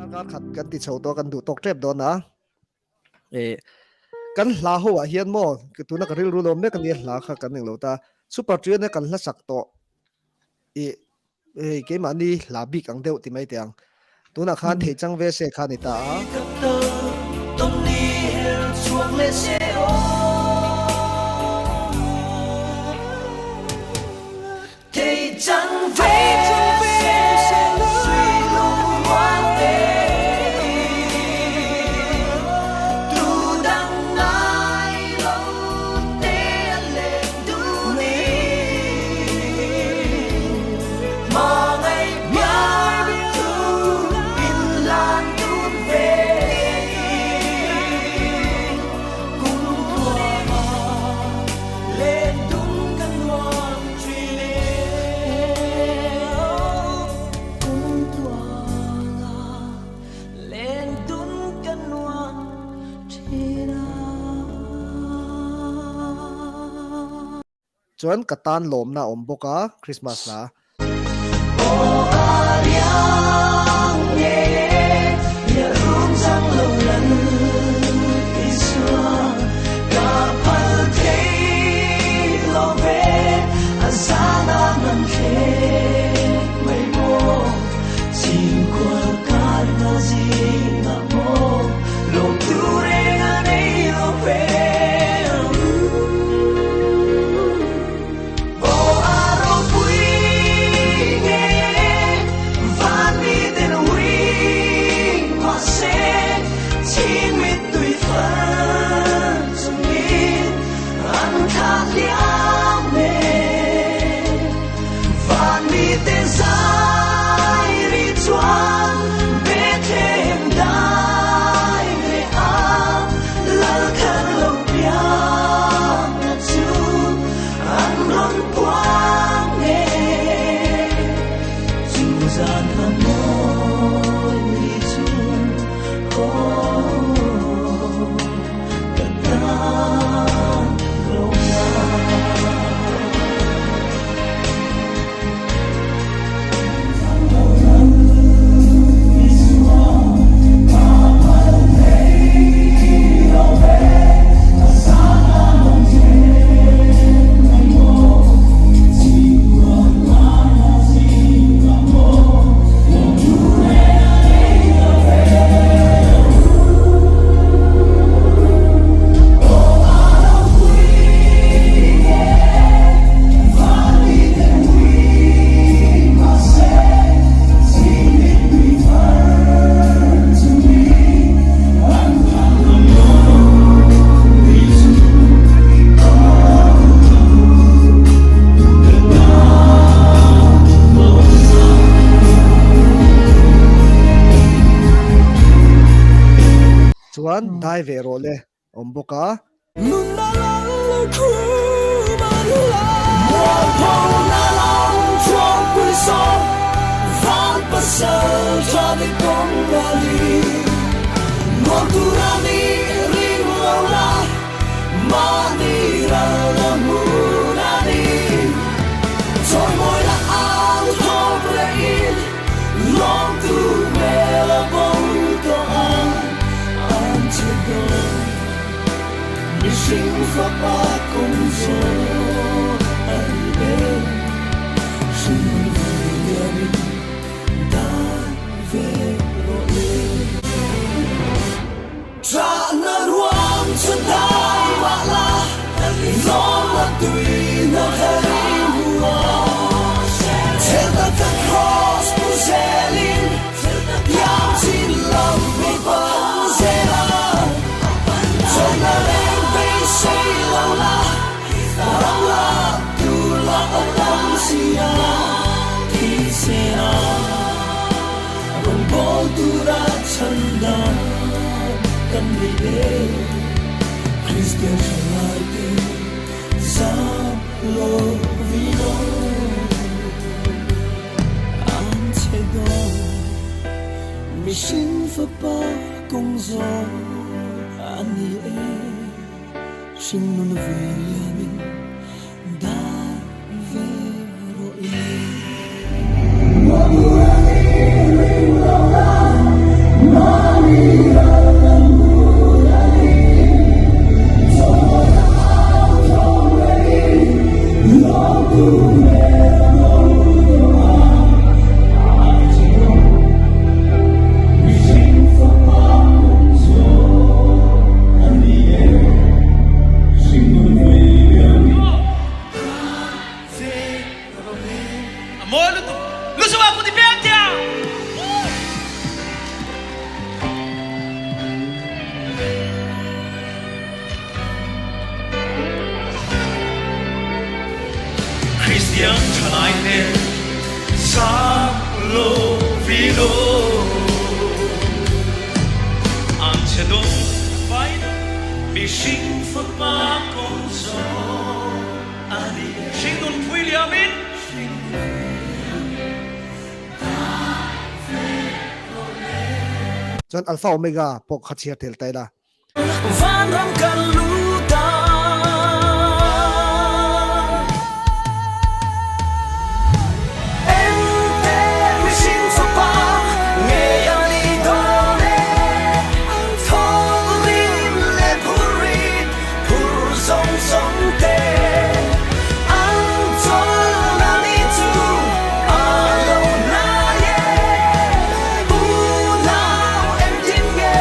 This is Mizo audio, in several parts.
Darkar khat kan ti chho tawh kan duh tawk tep dawn a. E kan hla ho ah hian maw tuna ka rilru lo mek ania hla kha kan englo ta super trio na kan hla sak tawh i hei keimahni hla bik ang deuh ti mai teh ang tunah khan thei chang ve se kha ni ta a. Chuan ka tan lawmna a awm bawk a Christmas hla. Chuan dai ve rawh le awm bawk a. Chuan Alpha Omega pawh kha chhiar tel ta ila. Vanram kan lut a. Ente mihring fapa ngei a ni dawn e. Thawk rim leh phur rit phur zawng zawng te. An chawl a ni chu a lo hnai e. Unau engtin nge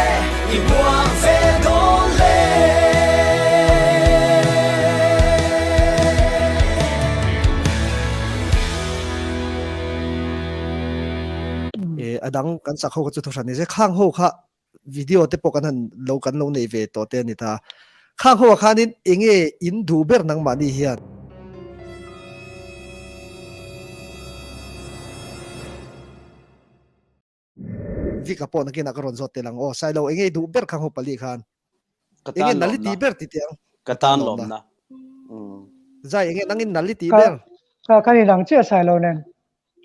I muang ve dawn le. E a dang kan sak ho kha chu thuhran ni se khang ho kha video te pawh kan han lo kan lo nei ve tawh te a ni ta. Khang ho ah khanin enge in duh ber nangmahni hian? Vika pawh nakinah ka rawn zawt tel ang aw. Sailo enge i duh ber khang ho pali khan? Ka Enge tan nal i lawmna. tih ber ti teh ang? Ka Ka tan tan lawmna. lawmna. Mm. Zai enge nangin nal i tih Ka ber? ka kan inang chiah Sailo nen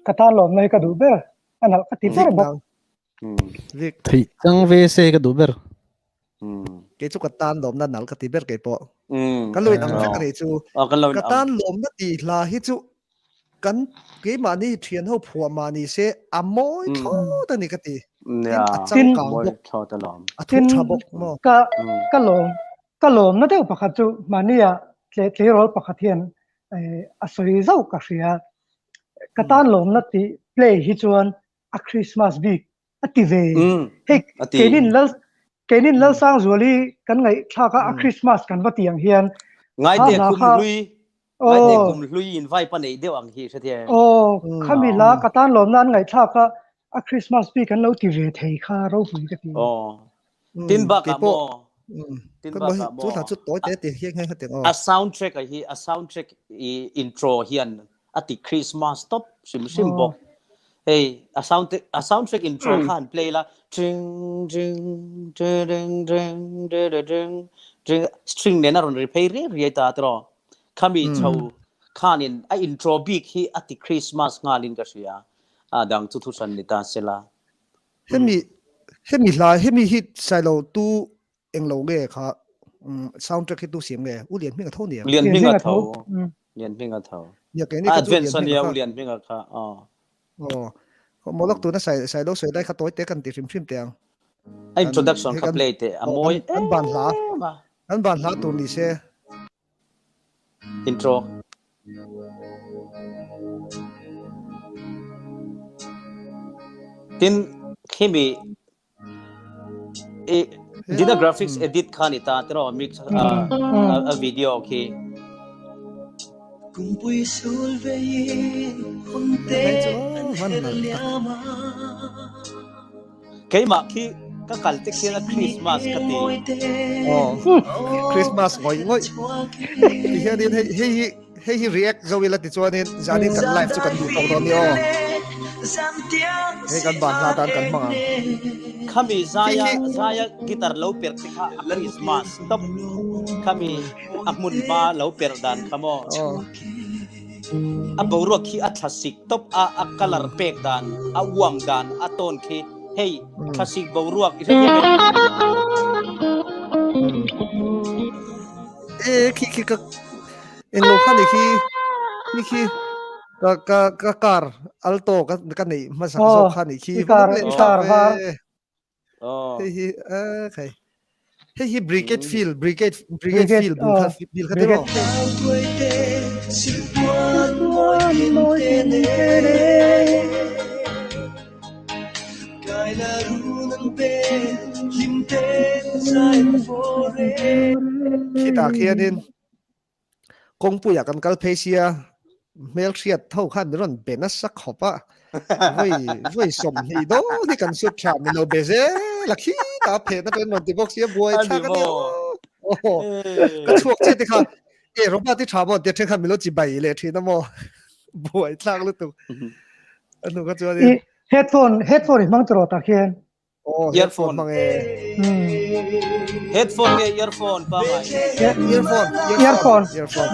ka tan lawmna hi ka duh ber. A nalh ka ti ber Vik bawk. nang. Mm. Vik. Theih chang ve se ka duh ber. Mm. Kei chu ka tan lawmna nal ka ti ber kei pawh. Mm. Kan lo in ang vek Oh. a nih chu. Oh, kan lo in Ka ang. tan lawmna tih hla hi chu kan keimahni thian ho phuah mah ni se a mawi thlawt a ni ka ti. Tin a changkang bawk. A thu tha bawk maw. Ka ka lawm ka lawmna deuh pakhat chu mahnia tle tleirawl pakhat hian a sawi zauh ka hria. Ka tan lawmna tih play hi chuan a Christmas bik a ti ve. Hei keinin lal keinin Lalsangzuali kan ngaihthlak a a Christmas kan va ti ang hian Ngaite kum hlui Ngaite kum hlui in vai pa nei deuh ang hi hrethiam. Aw khami hla ka tan lawmna an ngaihthlak a a Christmas bik an lo ti ve thei kha ropui ka ti. Aw Tin bakah maw Tin bakah maw Chu hla chu tawi te ti hian hian hetiang aw. A soundtrack a hi a soundtrack i intro hian a ti Christmas top hrim hrim bawk. Hei a sound a soundtrack intro kha han play la tring tring tring tring tring tring string nen a rawn ri phei riai riai ta tiraw. Khami chho khanin a intro bik hi a ti Christmas nghalin ka hria. A dang chu thuhran ni ta sela. Hemi hemi hla hemi hi Sailo tu englo nge kha soundtrack hi tu siam nge U Lian Hming a tho nia. Lian Hming a tho. Lian Hming a tho. Nia ke ni kha chu Lian Hming a kha. Lian Hming a kha. Aw. Aw. Molok tuna Sai Sailo sawi lai kha tawi te kan ti hrim hrim teh ang. A introduction kha play teh a mawi An ban hla. An ban hla tur ni se. Intro. Tin khimi i dina graphics edit kha ni ta tiro mix a video khi Kumpui sul vein hunte an her liama Keimah khi ka kal te khian a Christmas ka ti. Aw, Christmas ngawih ngawih. Ti hianin hei hei hi hei hi react zo ila tichuanin zanin kan live chu kan duh tawk dawn ni aw. Hei kan ban hla tan kan hmang ang. Khami zaia zaia guitar lo perh te kha a Christmas top. Khami a hmun hma lo perh dan kha maw. A boruak khi a thlasik tawp a, a colour pek dan, a uam dan, a tone khi hei thlasik boruak i hrethiam em? E khi khi ka englo kha ni khi khi khi ka ka ka car alto ka ka nei hmasak zawk kha ni khi car car var Hei hi a khai. Hei hi Brigade Field, Brigade Brigade Field bul kha field kha tiraw? Khitah khianin kawngpuiah kan kal phei sia hmelhriat ho khan min rawn be nasa khawp a. Vawi vawi 20 dawn hi kan sut tha min lo be zel a khitah a phehna ten rawn ti bawk sia buai thlak a nia aw. Ka chhuak chiah te kha e Robert i tha maw tia then khan min lo chi bai leh thin a maw buai thlak lutuk. A hnu kha chuanin Headphone headphone i hmang tawh tak hian. Oh, headphone hmang e. Headphone nge earphone pangai? Earphone. Earphone. Earphone.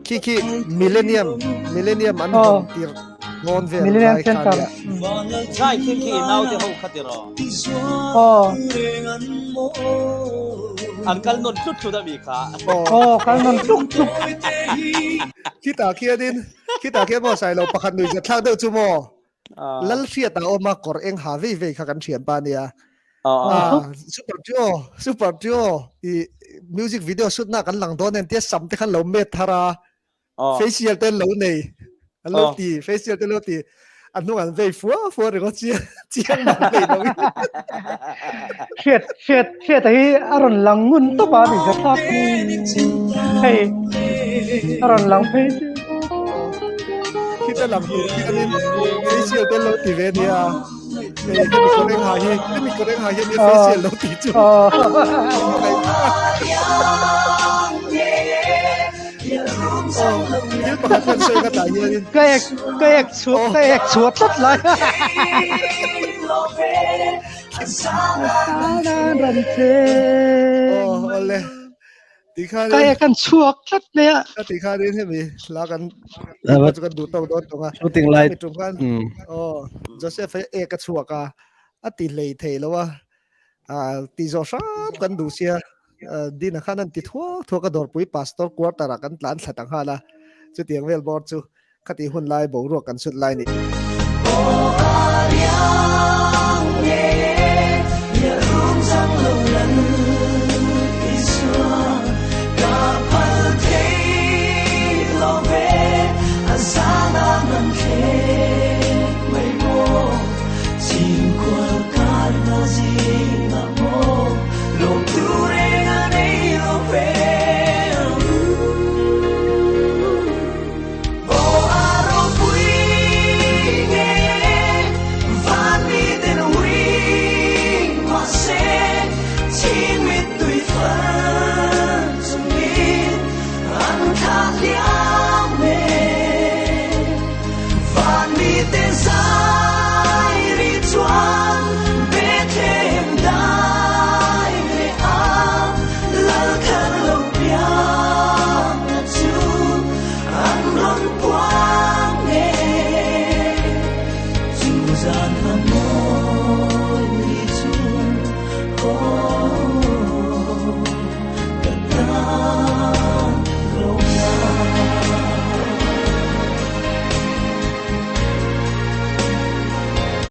Khi khi Millennium Millennium an Oh. hon tir ngon vel Millennium lai kha Center. nia. Zai khi khi nau te ho kha ti ro. Oh. An kal non tlut tlut ami kha. Oh. Oh, kal non tluk tluk. Khi ta khianin Khitah khian maw Sailo pakhat nui zat thlak deuh chu maw Lal hriat ah awm a kawr eng ha vei vei kha kan thian pa nia. Ah super trio super trio i music video shoot na kan lang dawn en tia sam te khan lo met thar a facial te lo nei an lo ti facial te lo ti an hnung an vei fua fua ringawt chiang chiang mang vei lo in. Hriat hriat hriat hi a rawn lang ngun tawp a ni zat thlak hei a rawn lang phei chu. Khita lam tur khianin facial te lo ti ve nia. Hei hemi kawr eng ha hi hemi kawr eng ha hian facial lo ti chu. Thil pakhat kan sawi ka tah hianin. Ka ek ka ek chhuah ka ek chhuah tlat lai. Oh ole. Ti khan Ka ek kan chhuak tlat mai a. Ka ti khan in hemi hla kan chu kan duh tawk dawn tawng a. Shooting light. Mi tum khan. Oh Joseph ek a chhuak a. A ti hlei thei lo a. Ti zawh hram kan duh sia Dina khan an ti thuak thuak a dawrpui pastor quarter ah kan tlan thla ta nghal a chutiang vel bawr chu khati hun lai boruak kan sut lai ni.